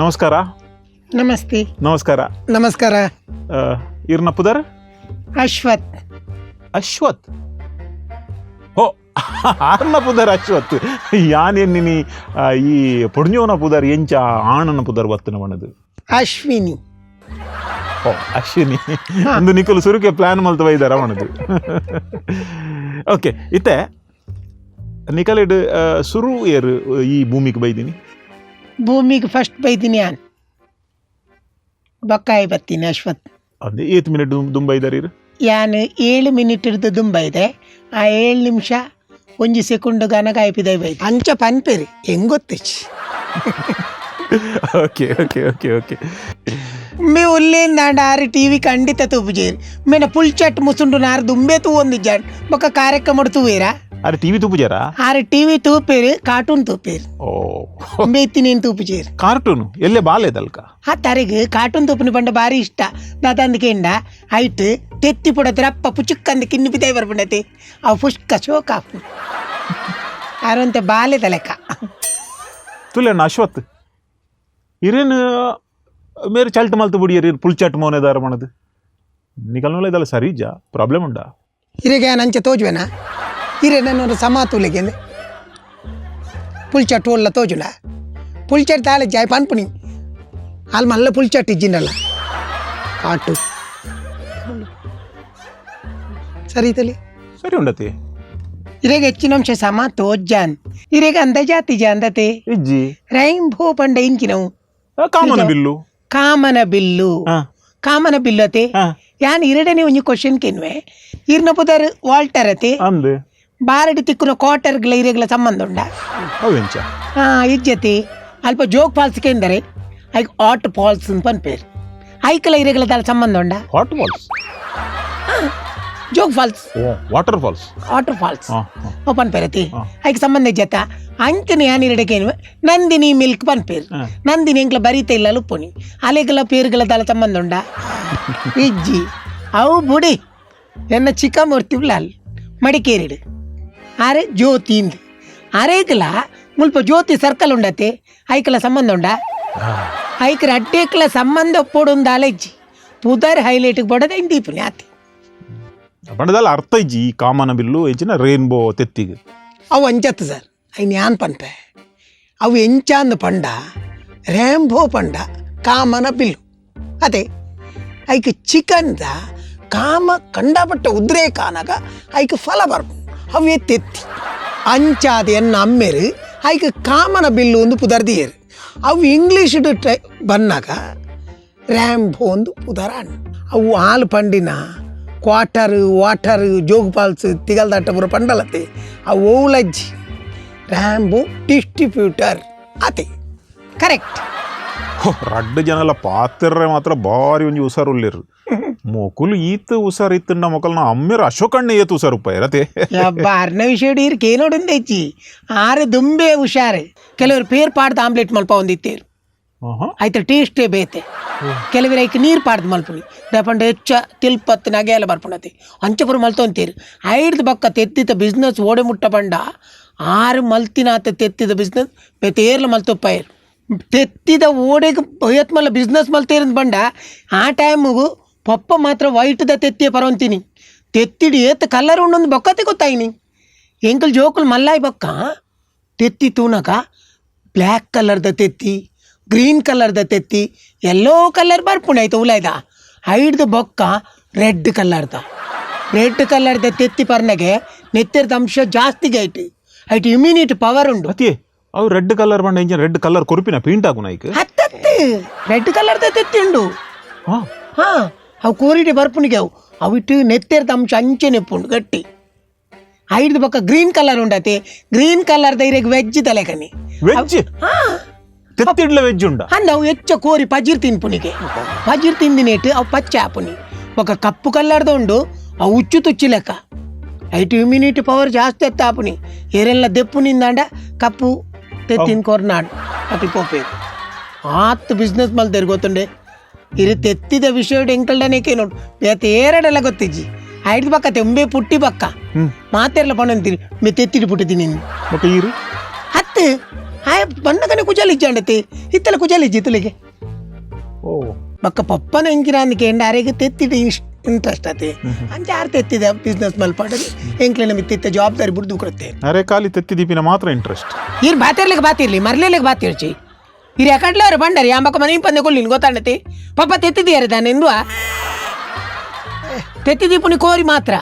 ನಮಸ್ಕಾರ. ನಮಸ್ತೆ. ನಮಸ್ಕಾರ. ನಮಸ್ಕಾರ. ಇರ್ನ ಪುದರ್? ಅಶ್ವಥ್. ಅಶ್ವಥ್. ಹೋ, ಆರ್ನ ಪುದರ್ ಅಶ್ವಥ್. ಯಾನೇನಿನಿ ಈ ಪೊಡ್ഞ്ഞೋನ ಪುದರ್ ಎಂಚ ಆಣನ ಪುದರ್ ಬತ್ತನ ಮಣದು. ಅಶ್ವಿನಿ. ಓ, ಅಶ್ವಿನಿ. ಒಂದು ನಿಕುಲು ಸುರುಕೆ ಪ್ಲಾನ್ ಮಲ್ತ ಬೈದಾರ ಮಣದು. ಓಕೆ, ಇತ್ತೆ ನಿಕಲೆಡ್ ಸುರು ಏರು ಈ ಭೂಮಿಗೆ ಬೈದಿನಿ? ಭೂಮಿಗೆ ಫಸ್ಟ್ ಬೈದಿನಿ ಆನ್, ಬಕ್ಕಾಯಿ ಬತ್ತೀನಿ ಅಶ್ವಥ್. ಅದೇ ಏತ್ ಮಿನಿಟ್ ದುಂಬ ಇದಾರೆ ಇರು? ಯಾನ್ 7 ಮಿನಿಟ್ ಹಿಡ್ದು ದುಂಬ ಇದೆ. ಆ 7 ನಿಮಿಷ ಒಂಜಿ ಸೆಕೆಂಡ್ ಗನಗಾಯ್ಪಿದೆ ಬೈದು ಅಂಚ ಪನ್ಪೇರಿ ಹೆಂಗೊತ್ತಿಚ್ಚಿ. Okay okay okay okay. May ಒಲ್ಲೇಂದಾಂಡ ಆರು ಟಿವಿ ಖಂಡಿತ ತೂಪುಜೇರಿ. ಮೇನ ಪುಲ್ಚಟ್ ಮುಸುಂಡು ನಾರು ದುಂಬೆ ತೂವೊಂದಿಜ್ಜಾಂಡ್ ಬೊಕ್ಕ ಕಾರ್ಯಕ್ರಮ ತೂವೇರಾ? ಅರೆ, ಟಿವಿ ತೂಪುಜಾರಾ? ಆರು ಟಿವಿ ತೂಪೇರು, ಕಾರ್ಟೂನ್ ತೂಪೇರು. ಓ. ಉಂಬೆ ಇತ್ತಿನೇನು ತೂಪುಜೇರು. ಕಾರ್ಟೂನ್ ಎಲ್ಲೇ ಬಾಲೇದಲ್ಕ. ಆ ತರೆಗ್ ಕಾರ್ಟೂನ್ ತೂಪುನಿ ಪಂಡ ಭಾರಿ ಇಷ್ಟ. ದಾದಂದಕೆಂಡ ಐಟ್ ತೆತ್ತಿ ಪುಡತ್ರ ಅಪ್ಪ ಪುಚುಕ್ಕಂದ ಕಿನ್ನು ಬಿದಾಯ್ ಬರ್ಪುಂಡತೆ, ಅವು ಪುಷ್ಕ ಶೋಕ ಆಪುಂಡು. ಆರಂತೆ ಬಾಲೆದ ಲೆಕ್ಕ. ತುಲೆಣ್ಣ ಅಶ್ವಥ್, ಇರೇನು ಮೇರೆ ಚಲ್ಟ್ ಮಲ್ತು ಬುಡಿಯರ್ ಇರ್ ಪುಲ್ಚಟ್ ಮೋನೆದಾರ ಮಣದು ನಿಕಲ್ನೋಲ ಇದಲ್ಲ ಸರಿ ಇಜ್ಜಾ? ಪ್ರಾಬ್ಲಮ್ ಉಂಡಾ? ಹಿರೇಗೆ ಅಂಚೆ ತೋಜುವೆನಾ? ಹಿರೇ ನನ್ನ ಸಮ ತೂಲೆಗೆ ಪುಲ್ಚಟ್ ಒಲ್ಲ ತೋಜುಂಡ? ಪುಲ್ಚಟ್ ತಾಳೆ ಜಾಯ್ ಪನ್ಪುನಿ ಅಲ್ಲಿ ಮಲ್ಲ ಪುಲ್ಚಟ್ ಇಜ್ಜಿನಲ್ಲ ಕಾಟು ಸರಿ ತಲಿ. ಸರಿ ಉಂಡತಿ. ಇರೆಗೆ ಹೆಚ್ಚಿನ ಅಂಶ ಸಮ ತೋಜ್ಜಾನ್. ಇರೆಗೆ ಅಂದಜಾತಿ ಜಾಂದತೆ. ಇಜ್ಜಿ. ರೈಂಬೋ ಪಂಡ ಇಂಚಿನವು? ಕಾಮನ ಬಿಲ್ಲು. ಕಾಮನ ಬಿಲ್ಲು. ಕಾಮನ ಬಿಲ್ಲು ಅತೆ. ಯಾನ್ ಇರಡನೆ ಒಂಜಿ ಕ್ವಶನ್ ಕೆನ್ವೆ. ಇರ್ನ ಪುದರ್ ವಾಲ್ಟರ್ ಅತೆ? ಅಂದ್. ಬಾರಡಿ ತಿಕ್ಕುನ ಕ್ವಾರ್ಟರ್ಗಳ ಇರೆಗಳ ಸಂಬಂಧ ಉಂಡ? ಅವೆಂಚ? ಹಾ, ಇಜ್ಜತಿ. ಅಲ್ಪ ಜೋಗ್ ಫಾಲ್ಸ್ ಕೆಂದರೆ ಐಕ್ ಆಟ್ ಫಾಲ್ಸ್ ಅಂತ ಪನ್ಪೇರು. ಐಕಲ ಇರೆಗಳ ದಾಲ ಸಂಬಂಧ ಉಂಡ? Hot falls? Jog falls. ಓ, water falls. Water falls ಓ ಪನ್ಪೇರತಿ. ಐಕ್ ಸಂಬಂಧ ಇಜ್ಜತ್ತ? ಅಂಚನೆ ಯಾನ್ ಇರಡಕೇನು ನಂದಿನಿ ಮಿಲ್ಕ್ ಪನ್ಪೇರು. ನಂದಿನಿ ಎಂಕ್ಲ ಬರೀತ ಇಲ್ಲ ಲುಪ್ಪುನಿ. ಅಲೆಗಳ ಪೇರುಗಳ ದಾಲ ಸಂಬಂಧ ಉಂಡ? ಇಜ್ಜಿ. ಅವು ಬುಡಿ, ಎನ್ನ ಚಿಕ್ಕಮೂರ್ತಿ ಉಳ್ಳಾಲ್ ಮಡಿಕೇರಿಡು ಆರೆ ಜ್ಯೋತಿ ಇಂದ್ ಅರೇಗಲ ಮುಲ್ಪ ಜ್ಯೋತಿ ಸರ್ಕಲ್ ಉಂಡತೆ, ಐಕಲ ಸಂಬಂಧ ಉಂಡ? ಐಕ್ರ ಅಡ್ಡೇಕ್ಲ ಸಂಬಂಧ ಪೊಡುಂದಾಲ ಇಜ್ಜಿ. ಪುದರ್ ಹೈಲೈಟ್ ಬಡದ ಇಂದೀಪುನಿ ಆತಿ. ಬಣ್ಣದಲ್ಲ ಅರ್ಥ ಇಜ್ಜಿ ಈ ಕಾಮನ ಬಿಲ್ಲು ಎಂಚಿನ ರೈನ್ಬೋ ತೆತ್ತಿಗೆ. ಅವು ಅಂಚತ್ತು ಸರ್. ಐನ್ ಯಾನ್ ಪನ್ಪೆ, ಅವು ಎಂಚಾಂದ್ ಪಂಡ ರೇಂಬೋ ಪಂಡ ಕಾಮನ ಬಿಲ್ಲು ಅದೇ. ಐಕ್ ಚಿಕನ್ದ ಕಾಮ ಕಂಡಪಟ್ಟ ಉದ್ರೇಕ ಆನಗ ಐಕ್ ಫಲ ಬರ್ಪು, ಅವು ಎತ್ತೆತ್ತಿ ಅಂಚಾದ ಎನ್ನ ಅಮ್ಮೆರು ಐಕ್ ಕಾಮನ ಬಿಲ್ಲು ಒಂದು ಪುದರ್ದಿಯರು. ಅವು ಇಂಗ್ಲೀಷ್ ಟೈ ಬನ್ನಾಗ ರ್ಯಾಂಬೋ ಒಂದು ಪುದರಾನ್. ಅವು ಹಾಲು ಪಂಡಿನ quarter water Jog falls ತಿಗಲ್ದಾಟ ಪೂರ ಪಂಡಲತೆ. ಅವು ಓಲಜ್ಜಿ, ರ್ಯಾಂಬೋ ಡಿಸ್ಟ್ರಿಬ್ಯೂಟರ್ ಅತೆ ಕರೆಕ್ಟ್. ಹೋ, ರಡ್ಡು ಜನಲ ಪಾತ್ರರೆ ಮಾತ್ರ ಭಾರಿ ಒಂಜಿ ಹುಷಾರು ಉಲ್ಲೇರು ಮೊಕುಲು. ಈತ್ ಹುಷಾರು ಇತ್ತಂಡ ಮೊಕಲ್ನ ಅಮ್ಮೇರು ಅಶೋಕಣ್ಣ ಏತ್ ಹುಷಾರು ಉಪ್ಪಾಯ ರತೆ. ಯಬ್ಬ, ಅರ್ನ ವಿಷಯ ಇರ್ಕೆ ನೋಡುಂದೆಚ್ಚಿ. ಆರು ದುಂಬೆ ಹುಷಾರು. ಕೆಲವರು ಪೇರ್ ಪಾಡ್ದು ಆಮ್ಲೆಟ್ ಮಲ್ಪ ಒಂದಿತ್ತೇರು. ಆಯ್ತು, ಟೇಸ್ಟೇ ಬೇತೆ. ಕೆಲವರು ಐಕ್ ನೀರು ಪಾಡ್ದು ಮಲ್ಪುನಿ ದಪಂಡ ಹೆಚ್ಚ ತಿಲ್ಪತ್ತು ನಗೆ ಎಲ್ಲ ಬರ್ಪುಣತಿ ಅಂಚಪುರ ಮಲ್ತೊಂತೀರು. ಐಡ್ದು ಬಕ್ಕ ತೆತ್ತಿದ ಬಿಸ್ನೆಸ್ ಓಡೆ ಮುಟ್ಟ ಬಂಡ ಆರು ಮಲ್ತಿನಾತ ತೆತ್ತಿದ ಬಿಸ್ನೆಸ್ ಬೇತೆ ಏರ್ಲ ಮಲ್ತೊಪ್ಪಾಯರು. ತೆತ್ತಿದ ಓಡೆಗೆ ಬಯತ್ ಮಲ್ಲ ಬಿಸ್ನೆಸ್ ಮಲ್ತೇರಂದು ಬಂಡ ಆ ಟೈಮಿಗೂ ಪಪ್ಪ ಮಾತ್ರ ವೈಟ್ದ ತೆತ್ತಿಯ ಪರವಂತೀನಿ. ತೆತ್ತಿಡಿ ಏತ್ ಕಲರ್ ಉಂಡೊಂದು ಬೊಕ್ಕತೆ ಗೊತ್ತಾಯಿನಿ. ಎಂಕಲ್ ಜೋಕುಲು ಮಲ್ಲಾಯ್ ಬೊಕ್ಕ ತೆತ್ತಿ ತೂನಗ ಬ್ಲ್ಯಾಕ್ ಕಲರ್ದ ತೆತ್ತಿ, ಗ್ರೀನ್ ಕಲರ್ದ ತೆತ್ತಿ, ಎಲ್ಲೋ ಕಲರ್ ಬರ್ಪುಂಡು ಆಯ್ತು ಉಲಾಯ್ದ. ಐಡ್ದು ಬೊಕ್ಕ ರೆಡ್ ಕಲರ್ದ, ರೆಡ್ ಕಲರ್ದ ತೆತ್ತಿ ಪರ್ನಗೆ ನೆತ್ತೆರ್ದ ಅಂಶ ಜಾಸ್ತಿಗೆ ಐಟ್ ಐಟ್ ಇಮ್ಯುನಿಟಿ ಪವರ್ ಉಂಡು. ಅತಿ ಅವು ರೆಡ್ ಕಲರ್ ಬಂಡ engine red colour ಕೊರ್ಪಿನ paint ಆಗುನ ಐಕ್? ಹತ್ತತ್ತು ರೆಡ್ ಕಲರ್ದ ತೆತ್ತಿ ಉಂಡು. ಹಾ, ಅವು ಕೋರಿಡೆ ಬರ್ಪುನಿಗೆ ಅವು ಅವಿಟ್ಟು ನೆತ್ತೆರ್ದ ಅಂಶ ಅಂಚೆನೆ ಉಪ್ಪುಂಡು ಗಟ್ಟಿ. ಐಡ್ದು ಬೊಕ್ಕ ಗ್ರೀನ್ ಕಲರ್ ಉಂಡತೆ. ಗ್ರೀನ್ ಕಲರ್ದ ಇರೆಗ್ ವೆಜ್ ತಲೆಕನಿ. ವೆಜ್? ಹಾ. ತೆತ್ತಿಡ್ಲ ವೆಜ್ ಉಂಡ? ಅಂದ ಅವು ಹೆಚ್ಚ ಕೋರಿ ಪಜಿರ್ ತಿನ್ಪುನಿಗೆ. ಪಜಿರ್ ತಿಂದಿನೇಟು ಅವು ಪಚ್ಚೆ ಆಪುನಿ. ಬೊಕ್ಕ ಕಪ್ಪು ಕಲ್ಲರ್ದ ಉಂಡು, ಅವು ಹುಚ್ಚು ತುಚ್ಚಿ ಲೆಕ್ಕ. ಐಟ್ ಇಮ್ಯುನಿಟಿ ಪವರ್ ಜಾಸ್ತಿ ಎತ್ತ ಆಪುನಿ. ಏರೆಲ್ಲ ದೆಪ್ಪು ನಿಂದಾಂಡ ಕಪ್ಪು ತೆತ್ತಿನ ಕೊರ್ನಾಡ್ ಅಕ್ಲು ಪೋಪೇರು. ಆತ್ ಬಿಸ್ನೆಸ್ ಮಲ್ತೇರು ಗೊತ್ತುಂಡೆ. ಇರು ತೆತ್ತಿದ ವಿಷಯ ಎಂಕಲ್ಡನೇಕೆ ನೋಡು, ಬೇತೆ ಏರಡೆಲ್ಲ ಗೊತ್ತಿಜ್ಜಿ. ಐದು ಬಕ್ಕ ತೆಂಬೆ ಪುಟ್ಟಿ ಬಕ್ಕ ಮಾತೆರ್ಲ ಪಣಂತೀರಿ ಮೇ ತೆತ್ತಿಡಿ ಪುಟ್ಟಿದ್ದೀನಿ. ಬೊಕ್ಕ ಈರು? ಹತ್ತು ಆಯ ಬಣ್ಣಕನೆ ಕುಜಲ್ ಇಜ್ಜಾಂಡತಿ ಇತ್ತಲ ಕುಜಲ್ ಇಜ್ಜಿ ತುಲಿಗೆ. ಓ. ಬಕ್ಕ ಪಪ್ಪನ ಎಂಕಿನ ಅಂದಕ್ಕೆ ಅರೆಗೆ ತೆತ್ತಿಡು ಇಂಟ್ರೆಸ್ಟ್ ಆತಿ ಅಂಚೆ ಆರ್ ತೆತ್ತಿದೆ ಬಿಸ್ನೆಸ್ ಮಲ್ಪಾಡಲಿ ಎಂಕ್ಲೆನ ಮಿತ್ತಿತ್ತ ಜವಾಬ್ದಾರಿ ಬುಡ್ದು ಕೊಡುತ್ತೆ. ಅರೆ ಖಾಲಿ ತೆತ್ತಿ ದೀಪಿನ ಮಾತ್ರ ಇಂಟ್ರೆಸ್ಟ್. ಇರ್ ಬಾತಿರ್ಲಿಕ್ಕೆ ಬಾತಿರ್ಲಿ ಮರ್ಲಿಕ್ಕೆ ಬಾತಿರ್ಚಿ ಇರ್ ಯಾಕಂಡ್ಲೆ ಅವ್ರು ಬಂಡರಿ ಅಂಬಕ ಮನೆ ಪಂದೆ ಕೊಲ್ಲಿನ ಗೊತ್ತಾಂಡತಿ ಪಪ್ಪ ತೆತ್ತಿದ್ದೀಯಾರೆ ತಾನೆ ಎಂದುವ ತೆತ್ತಿ ದೀಪುನಿ ಕೋರಿ ಮಾತ್ರ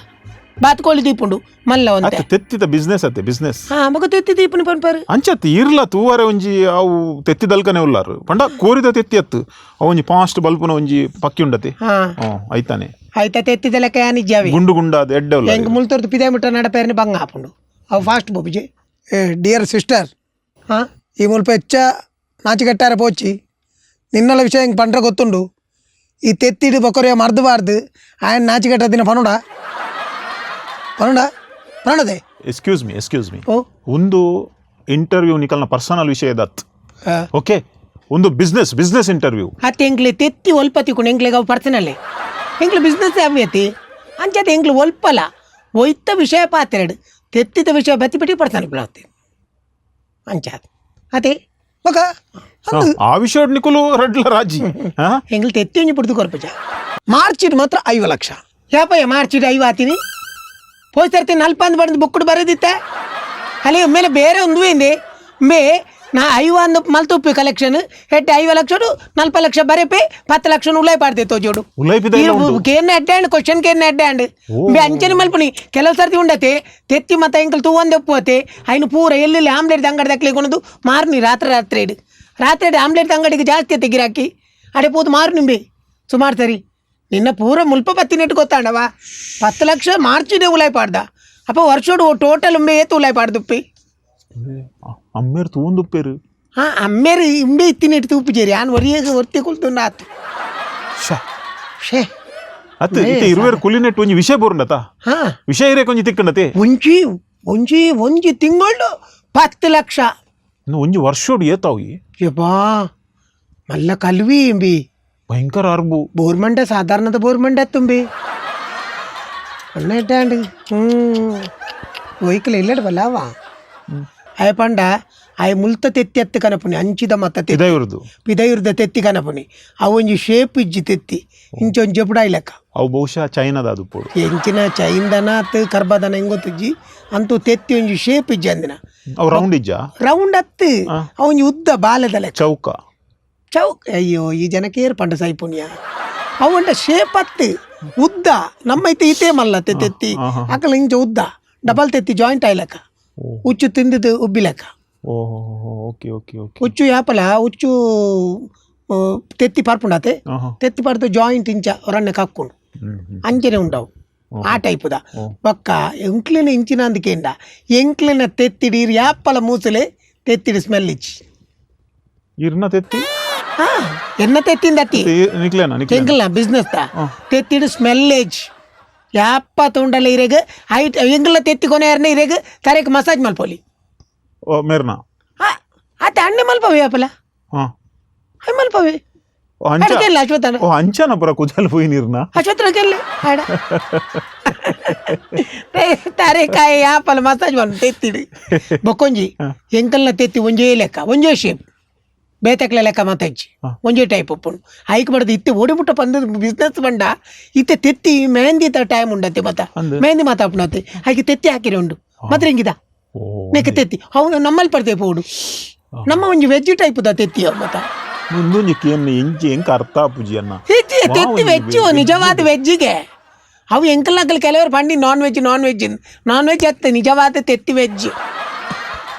ಬಾತ್ಕೋಳಿ ದೀಪುಂಡು ಮಲ್ಲ ಒಂತೆ. ಅತ್ತೆ ತೆತ್ತಿದ ಬಿಸ್ನೆಸ್ ಅತ್ತೆ ಬಿಸ್ನೆಸ್. ಹಾ ಮಗ ತೆತ್ತಿ ದೀಪುನಿ ಪನ್ಪರು. ಅಂಚತ್ ಇರ್ಲ ತೂವರೆ ಒಂಜಿ ಅವು ತೆತ್ತಿದಲ್ಕನೆ ಉಲ್ಲಾರು ಪಂಡ ಕೋರಿದ ತೆತ್ತಿ ಅತ್ತು ಅವು ಒಂಜಿ ಫಾಸ್ಟ್ ಬಲ್ಪುನ ಒಂಜಿ ಪಕ್ಕಿ ಉಂಡತಿ. ಹಾ. ಐತಾನೆ. ಆಯ್ತಾ ತೆತ್ತಿದ ಲೆಕ್ಕ ಯಾನಿಜ್ಜಾವಿ. ಗುಂಡು ಗುಂಡಾದ ಎಡ್ಡೆ ಉಲ್ಲಾರು. ಹೆಂಗ್ ಮುಲ್ತೊರ್ದು ಪಿದೆ ಮುಟ್ಟ ನಡಪೇರನೆ ಬಂಗ ಆಪುಂಡು ಅವು ಫಾಸ್ಟ್ ಬೋಬಿಜೆ. ಏ ಡಿಯರ್ ಸಿಸ್ಟರ್. ಹಾ. ಈ ಮುಲ್ಪ ಹೆಚ್ಚ ನಾಚಿಕೆಟ್ಟಾರ ಪೋಚಿ ನಿನ್ನಲ ವಿಷಯ ಹಿಂಗೆ ಪಂಡ್ರೆ ಗೊತ್ತುಂಡು ಈ ತೆತ್ತಿಡು ಬೊಕೊರೆಯ ಮರ್ದು ಬಾರ್ದು ಆಯನ್ ನಾಚಿಕೆಟ್ಟ ದಿನ ಪನುಡ ಪನುಡ ಪನುಡದೆ. Excuse me, excuse me. ಓ. ಒಂದು ಇಂಟರ್ವ್ಯೂ ನಿಕಲ್ನ ಪರ್ಸನಲ್ ವಿಷಯ ದತ್. ಓಕೆ, ಒಂದು business business interview. ಅತ್ತೆ ಎಂಕ್ಲೆ ತೆತ್ತಿ ಒಲ್ಪ ತಿಕ್ಕೊಂಡು ಎಂಕ್ಲೆಗ್ ಅವು ಪರ್ಸನಲ್ಲೇ ಎಂಕ್ಲೆ ಬಿಸ್ನೆಸ್ ಅವ್ಯತಿ ಅಂಚತೆ ಎಂಕ್ಲೆ ಒಲ್ಪಲ ಒಯ್ತ ವಿಷಯ ಪಾತ್ರೆಡು ತೆತ್ತಿದ ವಿಷಯ ಬತ್ತಿ ಬಿಟ್ಟು ಪರ್ಸನಲ್ ಬಿಡತ್ತೆ ಅಂಚಾದ ಅದೇ. ಬೊಕ ಆ ವಿಷಯ ನಿಕುಲು ರಡ್ಲ ರಾಜಿ ಹಾ? ಎಂಗ್ಲು ತೆತ್ತಿ ಒಂಜಿ ಪುಡ್ದು ಕೊರ್ಪುಜ. ಮಾರ್ಚಿಡ್ ಮಾತ್ರ 50 ಲಕ್ಷ. ಯಾಪಯ್ಯ ಮಾರ್ಚಿಡ್ ಐವ ಆತೀನಿ ಪೋಯ್ತರ್ತೀನಿ ನಲ್ಪ ಅಂದ್ ಬಡ್ದು ಬುಕ್ಕುಡು ಬರೋದಿತ್ತ ಅಲ್ಲಿ ಮೇಲೆ ಬೇರೆ ಒಂದು ಇಂದೆ ಮೇ ನಾ ಐವ ಅಂದು ಮಲ್ತುಪ್ಪಿ ಕಲೆಕ್ಷನ್ ಹೆಟ್ಟೆ 50 ಲಕ್ಷಡು 40 ಲಕ್ಷ ಬರೆಪೆ 10 ಲಕ್ಷ ಉಲಾಯ್ ಪಾಡ್ದೆ ತೋಜೋಡು. ಉಲೈಪಿದ ಇಲ್ಲ ಉಂಡು. ಕೇರ್ನ ಅಡ್ಡಾಂಡ್ ಕ್ವಶನ್ ಕೇರ್ನ ಅಡ್ಡಾಂಡ್ ಬೆ ಅಂಚನೆ ಮಲ್ಪುನಿ ಕೆಲವು ಸರ್ತಿ ಉಂಡತೆ ತೆತ್ತಿ ಮತ್ತ ಎಂಕಲ್ ತೂವಂದೆ ಒಪ್ಪುವತೆ ಐನು ಪೂರ ಎಲ್ಲೆಲ್ಲಿ ಆಮ್ಲೆಟ್ ಅಂಗಡಿ ದಕ್ಲೆ ಕೊನದು ಮಾರ್ನಿ ರಾತ್ರಿ ರಾತ್ರಿ ಇಡು ರಾತ್ರಿ ಇಡು ಆಮ್ಲೆಟ್ ಅಂಗಡಿಗೆ ಜಾಸ್ತಿ ಅತ್ತೆ ಗಿರಾಕಿ ಅಡೆ ಪೋದು ಮಾರು ನಿಂಬೆ ಸುಮಾರು ಸರಿ ನಿನ್ನ ಪೂರ ಮುಲ್ಪ ಪತ್ತಿನೆಟ್ಟು ಗೊತ್ತಾಂಡವ 10 ಲಕ್ಷ ಮಾರ್ಚಿಡೆ ಉಲಾಯ್ ಪಾಡ್ದ ಅಪ್ಪ ವರ್ಷೋಡು ಟೋಟಲ್ ಉಂಬೆ ಏತು ಉಲಾಯ್ ಪಾಡ್ದುಪ್ಪಿ. ಅಮ್ಮೇರು ತೂಂದುಪ್ಪೇರು. ಹಾ ಅಮ್ಮೇರು ಇಂಬೆ ಇತ್ತಿನೆಟ್ಟು ತೂಪು ಜೇರಿ ಆನ್ ಒರಿಯಗೆ ಒರ್ತಿ ಕುಲ್ತುಂಡ ಆತು. ಶ್ಯಾ. ಶೇ. ಅತ್ತೆ ಇತ್ತೆ ಇರುವೇರು ಕುಲಿನೆಟ್ಟು ಒಂಜಿ ವಿಷಯ ಬೋರುಂಡತ. ಹಾ. ವಿಷಯ ಇರೇ ಕೊಂಜಿ ತಿಕ್ಕಂಡತೆ. ಒಂಜಿ ಒಂಜಿ ಒಂಜಿ ತಿಂಗಳು 10 ಲಕ್ಷ. ಇನ್ನು ಒಂಜಿ ವರ್ಷೋಡು ಏತಾವು ಈ. ಯಬ್ಬಾ ಮಲ್ಲ ಕಲ್ವಿ ಇಂಬಿ. ಭಯಂಕರ ಅರ್ಬು. ಬೋರ್ಮಂಡ ಸಾಧಾರಣದ ಬೋರ್ಮಂಡ ತುಂಬಿ ಅಣ್ಣ ಇಟ್ಟಾಂಡ್ ಹ್ಞೂ ಒಯ್ಕಲ ಇಲ್ಲಡ್ ಬಲ್ಲಾವ ಆಯ ಪಂಡ ಆಯ ಮುಲ್ತ ತೆತ್ತಿ ಅತ್ತು ಕನಪುನಿ ಅಂಚಿದ ಮತ್ತ ತೆತ್ತಿ. ಇದ ಇವ್ರದ್ದು. ಪಿದಯುರ್ದ ತೆತ್ತಿ ಕನಪುನಿ ಅವು ಒಂಜಿ ಶೇಪ್ ಇಜ್ಜಿ ತೆತ್ತಿ ಇಂಚ ಒಂಜಿ ಜಪುಡ ಲೆಕ್ಕ. ಅವು ಬಹುಶಃ ಚೈನಾದ ಅದು ಪೋಡು. ಎಂಚಿನ ಚೈಂದನ ಅತ್ತು ಕರ್ಬದನ ಹೆಂಗೊತ್ತಿಜ್ಜಿ ಅಂತೂ ತೆತ್ತಿ ಒಂಜಿ ಶೇಪ್ ಇಜ್ಜಿ ಅಂದಿನ. ಅವು ರೌಂಡ್ ಇಜ್ಜಾ? ರೌಂಡ್ ಅತ್ತು ಅವು ಒಂಜಿ ಉದ್ದ ಬಾಲದ ಲೆಕ್ಕ. ಚೌಕ. ಚೌಕ್ ಅಯ್ಯೋ ಈ ಜನಕ್ಕೆ ಏರ್ ಪಂಡ ಸೈಪುಣ್ಯ ಅವಂಡ ಶೇಪ್ ಅತ್ತು ಉದ್ದ ನಮ್ಮ ಐತೆ ಇತೇ ಮಲ್ಲ ತೆತ್ತಿ ಅಕಲ ಇಂಚ ಉದ್ದ ಡಬಲ್ ತೆತ್ತಿ ಜಾಯಿಂಟ್ ಆಯ್ಲಕ್ಕ ಉಚ್ಚು ತಿಂದಿದ್ದು ಉಬ್ಬಿ ಲೆಕ್ಕ. ಓಹೋ okay okay okay. ಉಚ್ಚು ಯಾಪಲ ಉಚ್ಚು ತೆತ್ತಿ ಪರ್ಪುಂಡತೆ ತೆತ್ತಿ ಪರ್ದು ಜಾಯಿಂಟ್ ಇಂಚ ರಣ್ಣೆ ಕಕ್ಕೊಂಡು ಅಂಚನೆ ಉಂಡವು ಆ ಟೈಪುದ ಬೊಕ್ಕ ಎಂಕ್ಲಿನ ಇಂಚಿನ ಅಂದಕೇಂಡ ಎಂಕ್ಲಿನ ತೆತ್ತಿಡಿ ಯಾಪಲ ಮೂಸಲೆ ತೆತ್ತಿಡಿ ಸ್ಮೆಲ್ ಇಚ್ಚಿ. ಇರ್ನ ತೆತ್ತಿ. ಹಾ ಎನ್ನ ತೆತ್ತಿಂದ ಅತ್ತಿ. ನಿಕ್ಲೇನಾ ನಿಕ್ಲೇನಾ? ಎಂಕಲ್ನ ಬಿಸ್ನೆಸ್ ದ ತೆತ್ತಿಡು ಸ್ಮೆಲ್ ಏಜ್ ಯಾಪ ತೊಂಡಲ ಇರೆಗ್ ಐಟ್ ಎಂಕಲ್ನ ತೆತ್ತಿ ಕೊನೆ ಯಾರನ್ನ ಇರೆಗ್ ತರೆಕ್ ಮಸಾಜ್ ಮಲ್ಪೊಲಿ. ಓ ಮೇರ್ನಾ. ಹಾ ಆತ ಅಣ್ಣೆ ಮಲ್ಪವೆ ಯಾಪಲ. ಹಾ. ಹೈ ಮಲ್ಪವೆ. ಓ ಅಂಚ. ಅಡಕೆಲ್ಲ ಅಶ್ವತ್ಥನ. ಓ ಅಂಚನ ಪುರ ಕುಜಲ್ ಪೋಯಿ ನೀರ್ನ. ಅಶ್ವತ್ಥನ ಕೆಲ್ಲೆ ಆಡ ತರೆಕಾಯಿ ಯಾಪಲ ಮಸಾಜ್ ಮಲ್ಪ ತೆತ್ತಿಡು ಬೊಕ್ಕೊಂಜಿ ಎಂಕಲ್ನ ತೆತ್ತಿ ಒಂಜೇ ಲೆಕ್ಕ ಒಂಜೇ ಶೇಪ್ ಬೇತಕ್ಲೆ ಲೆಕ್ಕ ಮಾತಾಡ್ಜಿ ಒಂಜೇ ಟೈಪ್ ಉಪ್ಪುಂಡು ಐಕ್ ಬಡ್ದು ಇತ್ತೆ ಓಡಿಮುಟ್ಟ ಪಂದ ಬಿಸ್ನೆಸ್ ಬಂಡ ಇತ್ತೆ ತೆತ್ತಿ ಮೆಹಂದಿ ಟೈಮ್ ಉಂಡತ್ತೆ ಮತ್ತ ಅಂದು. ಮೆಹಂದಿ ಮಾತಾಪುಣತ್ತೆ ಐಕೆ ತೆತ್ತಿ ಹಾಕಿರಿ ಉಂಡು ಮಾತ್ರ ಹಿಂಗಿದ ಓ ನೆಕ್ಕೆ ತೆತ್ತಿ ಅವನು ನಮ್ಮಲ್ಲಿ ಪಡ್ತೇ ಪೋಡು ನಮ್ಮ ಒಂಜಿ ವೆಜ್ ಟೈಪ್ the ತೆತ್ತಿ ಅವು ಮತ್ತ. ಮುಂದೊಂಜಿ ಕೇನ್ ಎಂಚಿ ಎಂಕ ಅರ್ಥ ಆಪುಜಿ ಅನ್ನ. ಹೆಚ್ಚಿ ತೆತ್ತಿ ವೆಜ್ ನಿಜವಾದ ವೆಜ್ಜಿಗೆ ಅವು ಎಂಕಲ್ ಕೆಲವರು ಪಂಡಿ non veg non veg non veg ಅತ್ತೆ ನಿಜವಾದ ತೆತ್ತಿ ವೆಜ್.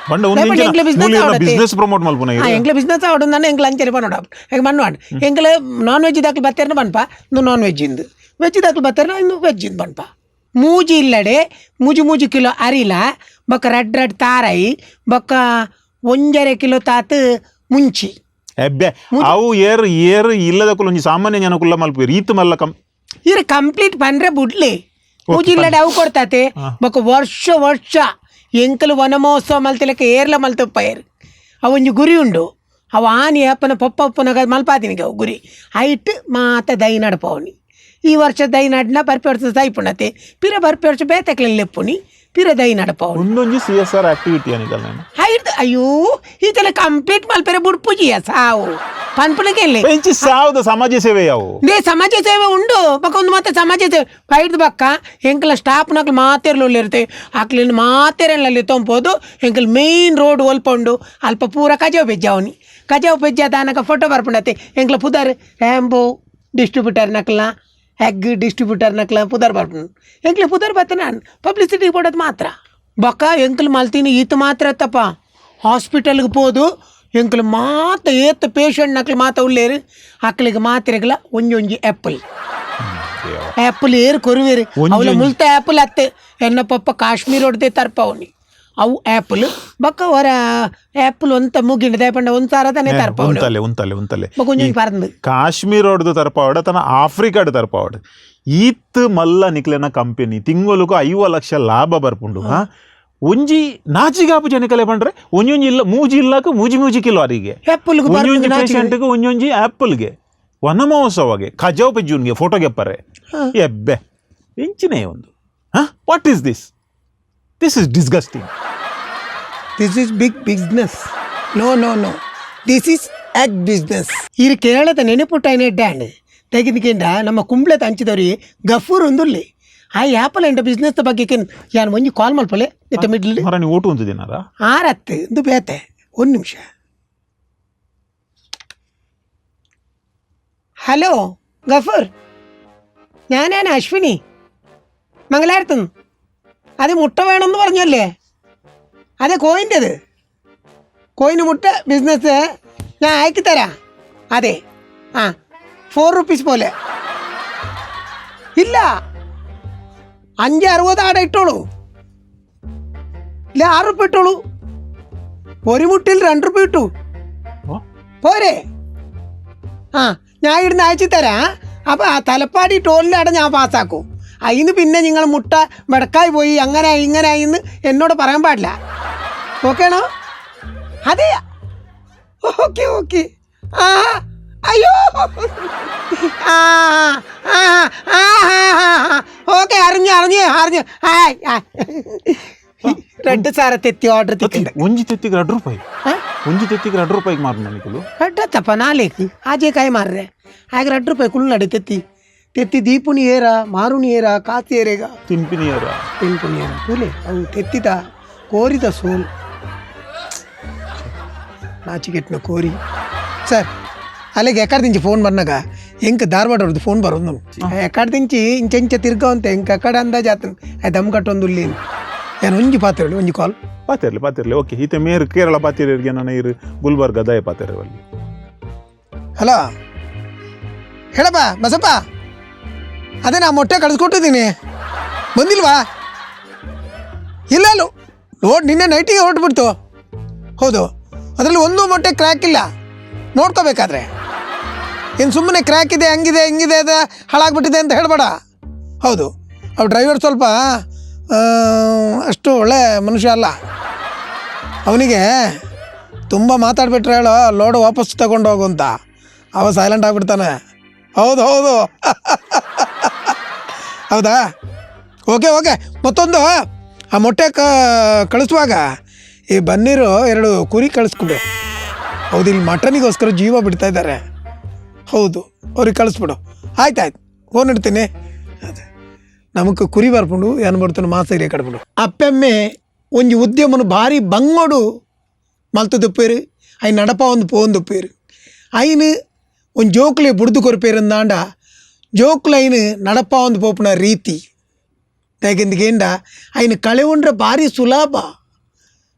ಬಂಡ ಲೇಪಂಡ ಎಂಕ್ಲೆ business ಆವಡತ್ತೆ. ಬಿಸ್ನೆಸ್ promote ಮಲ್ಪುನ. ಹಾ ಎಂಕ್ಲೆ ಬಿಸ್ನೆಸ್ ಆವಡು ನಾನು ಎಂಕ್ಲೆ ಅಂಚನೆ ಪನೋಡ ಹೆಂಗೆ ಮಣ್ಣು ಎಂಕ್ಲೆ ನಾನ್ ವೆಜ್ ದಾಖಲು ಬತ್ತೇರ್ನ ಬನ್ಪ ಇನ್ನು ನಾನ್ ವೆಜ್ ಇಂದು ವೆಜ್ ದಾಖಲು ಬತ್ತೇರ್ನ ಇನ್ನು ವೆಜ್ ಇಂದು ಬನ್ಪ ಮೂಜಿ ಇಲ್ಲಡೆ ಮೂಜಿ ಮೂಜಿ ಕಿಲೋ ಅರಿಲ ಬೊಕ್ಕ ರಡ್ ರಡ್ ತಾರಾಯಿ ಬೊಕ್ಕ 1.5 ಕಿಲೋ ತಾತು ಮುಂಚಿ. ಎಬ್ಬೆ ಅವು ಏರ್ ಏರ್ ಇಲ್ಲದಕ್ಕೂ ಒಂಜಿ ಸಾಮಾನ್ಯ ಜನಕುಲ್ಲ ಮಲ್ಪು ರೀತ್ ಮಲ್ಲ ಕಂ ಇರ್ ಕಂಪ್ಲೀಟ್ ಪಂಡ್ರೆ ಬುಡ್ಲಿ ಮೂಜಿ ಇಲ್ಲಡೆ ಅವು ಕೊಡ್ತಾತೆ ಬೊಕ್ಕ ವರ್ಷ ವರ್ಷ ಎಂಕಲು ವನ ಮಹೋತ್ಸವ ಮಲ್ತಿಲಕ್ಕ ಏರ್ಲ ಮಲ್ತಪ್ಪ ಏರ್ ಅವೊಂಜಿ ಗುರಿ ಉಂಡು ಅವು ಆನಿ ಅಪ್ಪನ ಪಪ್ಪ ಅಪ್ಪನ ಮಲ್ಪಾದಿನಿಗೆ ಅವು ಗುರಿ ಐಟ್ ಮಾತ ದೈ ನಡಪವನಿ ಈ ವರ್ಷ ದೈ ನಡ್ನ ಬರ್ಪೆ ವರ್ಷ ದೈಪುಣತೆ ಪಿರ ಬರ್ಪೆ ವರ್ಷ ಬೇತಕ್ಲೆಲ್ಲ ಲೆಪ್ಪುನಿ. ಪಿರದೈ ನಡಪವು. ಒಂದೊಂಜಿ CSR activity ಅನಿಕಲ್. ಹೈದ್ ಅಯ್ಯೋ, ಈತನ ಕಂಪ್ಲೀಟ್ ಮಲ್ಪೆರೆ ಬುಡ್ಪುಜಿಯ ಸಾವು ಪನ್ಪುನಗೆಲ್ಲಿ. ಇಂಚಿ ಸಾವ್ದ ಸಮಾಜ ಸೇವೆ ಯಾವು? They ಸಮಾಜ ಸೇವೆ ಉಂಡು ಬೊಕ್ಕ ಒಂದು ಮಾತ ಸಮಾಜ ಸೇವೆ ಬೈಡ್ದು ಬಕ್ಕ ಎಂಕಲ ಸ್ಟಾಪ್ನಕ್ಲು ಮಾತೆರ್ಲು ಇರುತ್ತೆ, ಅಕ್ಲಿನ ಮಾತೆರೆಲ್ಲಿ ತೊಂಪೋದು. ಎಂಕಲ್ ಮೇಯ್ನ್ ರೋಡ್ ಒಲ್ಪ ಉಂಡು, ಅಲ್ಪ ಪೂರ ಕಜಾವ್ ಪೆಜ್ಜಾವನಿ. ಕಜಾವ್ ಪೆಜ್ಜ ದಾನಕ ಫೋಟೋ ಬರ್ಪುಂಡತ್ತೆ. ಎಂಕಲ ಪುದರ್ ರ್ಯಾಂಬೋ ಡಿಸ್ಟ್ರಿಬ್ಯೂಟರ್ ನಕ್ಲ, ಎಗ್ ಡಿಸ್ಟ್ರಿಬ್ಯೂಟರ್ ನಕ್ಲ ಪುದರ್ ಬರ್ಪುಂಡು. ಎಂಕ್ಲೆ ಪುದರ್ ಬತ್ತ ನಾನು ಪಬ್ಲಿಸಿಟಿ ಕೊಡೋದು ಮಾತ್ರ. ಬೊಕ್ಕ ಎಂಕಲ್ ಮಲ್ತೀನಿ ಈತ ಮಾತ್ರ ತಪ್ಪ. ಹಾಸ್ಪಿಟಲ್ಗೆ ಪೋದು ಎಂಕುಲು ಮಾತ ಏತ್ ಪೇಷಂಟ್ ನಕ್ಲು ಮಾತ ಉಳ್ಳೇರು, ಅಕ್ಲಿಗೆ ಮಾತ್ರೆಗಳ ಒಂಜೊಂಜಿ ಆ್ಯಪಲ್. ಆ್ಯಪಲ್ ಏರು ಕೊರುವೇರು? ಅವಳ ಮುಲ್ತ ಆ್ಯಪಲ್ ಅತ್ತೆ. ಎನ್ನ ಪಪ್ಪ ಕಾಶ್ಮೀರ ಹೊಡ್ದೆ ತರ್ಪವನಿ ಅವು ಆ್ಯಪಲ್. ಬಕ್ಕ ಹೊರ ಆ್ಯಪಲ್ ಒಂತ ಮುಗಿಂಡ ದೇಪಂಡ ಒಂದು ಸಾರದನೆ ತರ್ಪವನಿ. ಉಂತಲೆ ಉಂತಲೆ ಉಂತಲೆ. ಬೊಕ್ಕ ಒಂಜೊಂಜಿ ಪರಂದು. ಕಾಶ್ಮೀರ ಹೊಡ್ದು ತರ್ಪಾವಡ ತನ್ನ ಆಫ್ರಿಕಾಡ್ ತರ್ಪಾವಡ. ಈತ್ ಮಲ್ಲ ನಿಕ್ಲೆನ ಕಂಪನಿ, ತಿಂಗೊಲುಕು 50 ಲಕ್ಷ ಲಾಭ ಬರ್ಪುಂಡು. ಹಾ, ಒಂಜಿ ನಾಚಿಗಾಪು ಜನಕಲೆ ಪಂಡ್ರೆ ಒಂಜೊಂಜಿ ಇಲ್ಲ ಮೂಜಿ ಇಲ್ಲಕ ಮೂಜಿ ಮೂಜಿ ಕಿಲೋ ಅರಿಗೆ. ಆ್ಯಪಲ್ಗೆ. ಒಂಜೊಂಜಿ ಪೇಷಂಟ್ಗೆ ಒಂಜೊಂಜಿ ಆ್ಯಪಲ್ಗೆ, ವನ ಮಹೋತ್ಸವಗೆ ಖಜಾವ್ ಪೆಜ್ಜೂನ್ಗೆ ಫೋಟೋ ಗೆಪ್ಪರೆ. ಎಬ್ಬೆ ಇಂಚಿನೇ ಒಂದು. ಹಾ, what is this? This is disgusting. This is big business. No, no, no, this is egg business. ಈ ಕೇರಳದ ನೆನಪುಟ್ಟಾಯಿನ ಡ್ಯಾಂಡ್ ತೆಗೆದುಕೊಂಡ ನಮ್ಮ ಕುಂಬ್ಳದ ಹಂಚಿದವ್ರಿ ಗಫೂರ್ ಒಂದುಲ್ಲಿ. ಆ ಆ್ಯಪಲ್ ಎಂಟ ಬಿಸ್ನೆಸ್ ಬಗ್ಗೆ ಯಾನ್ ಒಂಜಿ ಕಾಲ್ ಮಲ್ಪಲೆ ಇತ್ತ ಮಿಡ್ಲ್. ಮರ, ನೀವು ಓಟು ಉಂತಿದ್ದೀನಾರ? ಆರತ್ತು ಇಂದು ಬೇತೆ. ಒಂದು ನಿಮಿಷ. ഹലോ ഗഫൂർ, ഞാനാണ് അശ്വിനി, മംഗലാരത്തുനിന്ന്. അത് മുട്ട വേണമെന്ന് പറഞ്ഞല്ലേ? അതെ, കോയിൻ്റെത്, കോയിന് മുട്ട ബിസിനസ് ഞാൻ അയക്കി തരാം. അതെ, ആ 4 റുപ്പീസ് പോലെ. ഇല്ല, 5.60 ആടെ ഇട്ടോളൂ. ഇല്ല, 6 റുപ്യ ഇട്ടോളൂ. ഒരു മുട്ടിൽ 2 റുപ്യ ഇട്ടു. പോരെ? ആ, ഞാൻ ഇവിടുന്ന് അയച്ചു തരാം. അപ്പോൾ ആ തലപ്പാടി ടോളിലവിടെ ഞാൻ പാസ്സാക്കും. അതിന് പിന്നെ നിങ്ങൾ മുട്ട വെടക്കായി പോയി, അങ്ങനെ ഇങ്ങനെ എന്ന് എന്നോട് പറയാൻ പാടില്ല. ഓക്കേണോ? അതെ, ഓക്കെ ഓക്കെ. ആ, അയ്യോ, ആ ആ ആ, ഓക്കെ, അറിഞ്ഞു അറിഞ്ഞു അറിഞ്ഞു. ഹായ്, ரெண்டு ಸಾರ ತೆತ್ತಿ ಆರ್ಡರ್ ತಿಕ್ಕಿಂಡೆ. ಒಂಜಿ ತೆತ್ತಿಗೆ 2 ರೂಪಾಯಿ? ಒಂಜಿ ತೆತ್ತಿಗೆ 2 ರೂಪಾಯಿಗೆ ಮಾರ್ನ ನಿಕುಲು? ರಡ್ಡತ್ತಪ್ಪ ನಾಲೇಕು ಆಜೆ ಕಾಯಿ ಮಾರ್ರೆ. ಆಗ 2 ರೂಪಾಯಿ ಕುಳ್ಳು ತೆತ್ತಿ. ತೆತ್ತಿ ದೀಪುನಿ ಏರ, ಮಾರುನಿ ಏರ, ಕಾಸು ಏರೇಗ. ತಿನ್ಪಿನಿಯರ. ತಿನ್ಪುನಿ ಏರ ಕೂಲೆ. ಅವು ತೆತ್ತಿದ ಕೋರಿದ ಸೋಲ್ ನಾಚಿಕೆಟ್ನ ಕೋರಿ. ಸರ್, ಅಲ್ಲಿಗೆ ಎಕ್ಕಡ నుంచి ಫೋನ್ ಬರ್ನಾಗ ಎಂಕ್ ಧಾರವಾಡ ಅವ್ರದ್ದು ಫೋನ್ ಬರೋದು. ಎಕ್ಕಡ నుంచి ಇಂಚೆಂಚ ತಿರ್ಗವಂತೆ ಎಂಕ್ ಅಕ್ಕಡ ಅಂದಾಜು ಆತನ ದಮ್ ಕಟ್ಟೊಂದು ಉಲ್ಲಿ. ಏನು ಒಂಜಿ ಪಾತ್ರೆ ಒಂಜಿ ಕಾಲ್. ಪಾತಿರ್ಲಿ ಪಾತಿರ್ಲಿ, ಓಕೆ. ಈತ ಮೇರ್ ಕೇರಳ ಪಾತಿರ್ಗೆ, ನಾನು ಇರು ಗುಲ್ಬರ್ಗ ದಯ ಪಾತಿರವಲ್ಲಿ. ಹಲೋ, ಹೇಳಪ್ಪ ಬಸಪ್ಪ. ಅದೇ ನಾ ಮೊಟ್ಟೆ ಕಳಿಸ್ಕೊಟ್ಟಿದ್ದೀನಿ, ಬಂದಿಲ್ವಾ? ಇಲ್ಲ ಅಲ್ಲ, ಲೋಡ್ ನಿನ್ನೆ ನೈಟಿಗೆ ಹೊರಟ್ಬಿಡ್ತು. ಹೌದು, ಅದರಲ್ಲಿ ಒಂದು ಮೊಟ್ಟೆ ಕ್ರ್ಯಾಕ್ ಇಲ್ಲ, ನೋಡ್ಕೋಬೇಕಾದ್ರೆ. ಇನ್ನು ಸುಮ್ಮನೆ ಕ್ರ್ಯಾಕ್ ಇದೆ, ಹಂಗಿದೆ ಹಿಂಗಿದೆ, ಅದು ಹಾಳಾಗ್ಬಿಟ್ಟಿದೆ ಅಂತ ಹೇಳಬೇಡ. ಹೌದು, ಅವ್ರ ಡ್ರೈವರ್ ಸ್ವಲ್ಪ ಅಷ್ಟು ಒಳ್ಳೆ ಮನುಷ್ಯ ಅಲ್ಲ. ಅವನಿಗೆ ತುಂಬ ಮಾತಾಡ್ಬಿಟ್ರೆ ಹೇಳೋ, ಲೋಡು ವಾಪಸ್ ತಗೊಂಡು ಹೋಗು ಅಂತ. ಅವ ಸೈಲೆಂಟ್ ಆಗಿಬಿಡ್ತಾನೆ. ಹೌದು ಹೌದು, ಹೌದಾ? Okay okay. ಮತ್ತೊಂದು, ಆ ಮೊಟ್ಟೆ ಕಳಿಸುವಾಗ ಈ ಬನ್ನೀರು ಎರಡು ಕುರಿ ಕಳಿಸ್ಬಿಡು. ಹೌದು, ಇಲ್ಲಿ ಮಟನಿಗೋಸ್ಕರ ಜೀವ ಬಿಡ್ತಾ ಇದ್ದಾರೆ. ಹೌದು, ಅವ್ರಿಗೆ ಕಳಿಸ್ಬಿಡು. ಆಯ್ತು ಆಯ್ತು, ಫೋನ್ ಇಡ್ತೀನಿ. ಅದೇ ನಮಕ್ ಕುರಿ ಬರ್ಪುಂಡು, ಏನು ಬರ್ತುಂಡು ಮಾಸ ಕಡ್ಪುಂಡು. ಅಪ್ಪೆಮ್ಮೆ ಒಂಜಿ ಉದ್ಯಮನು ಭಾರಿ ಬಂಗೋಡು ಮಲ್ತುದುಪ್ಪೇರು, ಐನ್ ನಡಪ ಒಂದು ಪೋಂದುಪ್ಪೇರು. ಐನ್ ಒಂಜಿ ಜೋಕ್ಲೆ ಬುಡ್ದು ಕೊರ್ಪೇರು ಅಂದಾಂಡ ಜೋಕ್ಲು ಐನ್ ನಡಪ ಒಂದು ಪೋಪುನ ರೀತಿ ದಾಯೆಗಂದ್ ಐನ್ ಕಳೆವುಂಡ್ರೆ ಭಾರಿ ಸುಲಭ.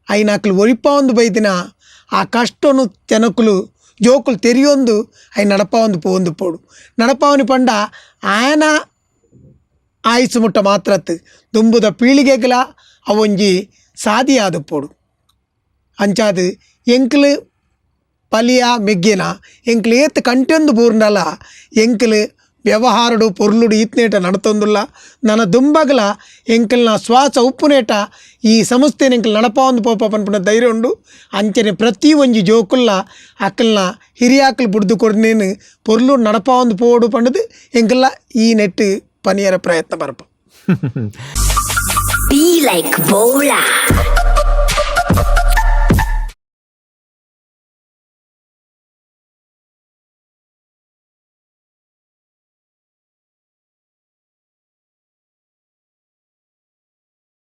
ಐನ್ ಅಕ್ಲು ಒರಿಪ ಒಂದು ಬೈದಿನ ಆ ಕಷ್ಟನು ಜನಕುಲು ಜೋಕುಲು ತೆರಿಯೊಂದು ಐನ್ ನಡಪ ಒಂದು ಪೋಂದು ಪೋಡು. ನಡಪಾವನಿ ಪಂಡ ಆಯನ ಆಯುಸ್ಸು ಮುಟ್ಟ ಮಾತ್ರತ್, ದುಂಬುದ ಪೀಳಿಗೆಗ್ಲ ಅವೊಂಜಿ ಸಾದಿಯಾದುಪ್ಪೊಡು. ಅಂಚಾದ್ ಎಂಕ್ಲು ಪಲಿಯ ಮೆಗ್ಗೆನ ಎಂಕ್ಲು ಏತ್ ಕಂಟೊಂದು ಬೂರ್ಂಡಲ ಎಂಕ್ಲು ವ್ಯವಹಾರಡು ಪೊರ್ಲುಡು ಈತ್ನೇಟ ನಡತೊಂದುಲ್ಲ. ನನ ದುಂಬಗಲ ಎಂಕಲ್ನ ಶ್ವಾಸ ಉಪ್ಪುನೇಟ ಈ ಸಂಸ್ಥೆನ ಎಂಕಲ್ ನಡಪಾವೊಂದು ಪೋಪ ಪನ್ಪುನ ಧೈರ್ಯ ಉಂಡು. ಅಂಚನೆ ಪ್ರತಿ ಒಂಜಿ ಜೋಕುಲ್ಲ ಅಕಲ್ನ ಹಿರಿಯಾಕಲ್ ಬುಡ್ದು ಕೊರ್ನೇನು ಪೊರ್ಲು ನಡಪಾವೊಂದು ಪೋಡು ಪಂಡುದು ಎಂಕಲ್ಲ ಈ ನೆಟ್ ಪನಿಯರ ಪ್ರಯತ್ನ ಬರ್ಪ. Be like Bola.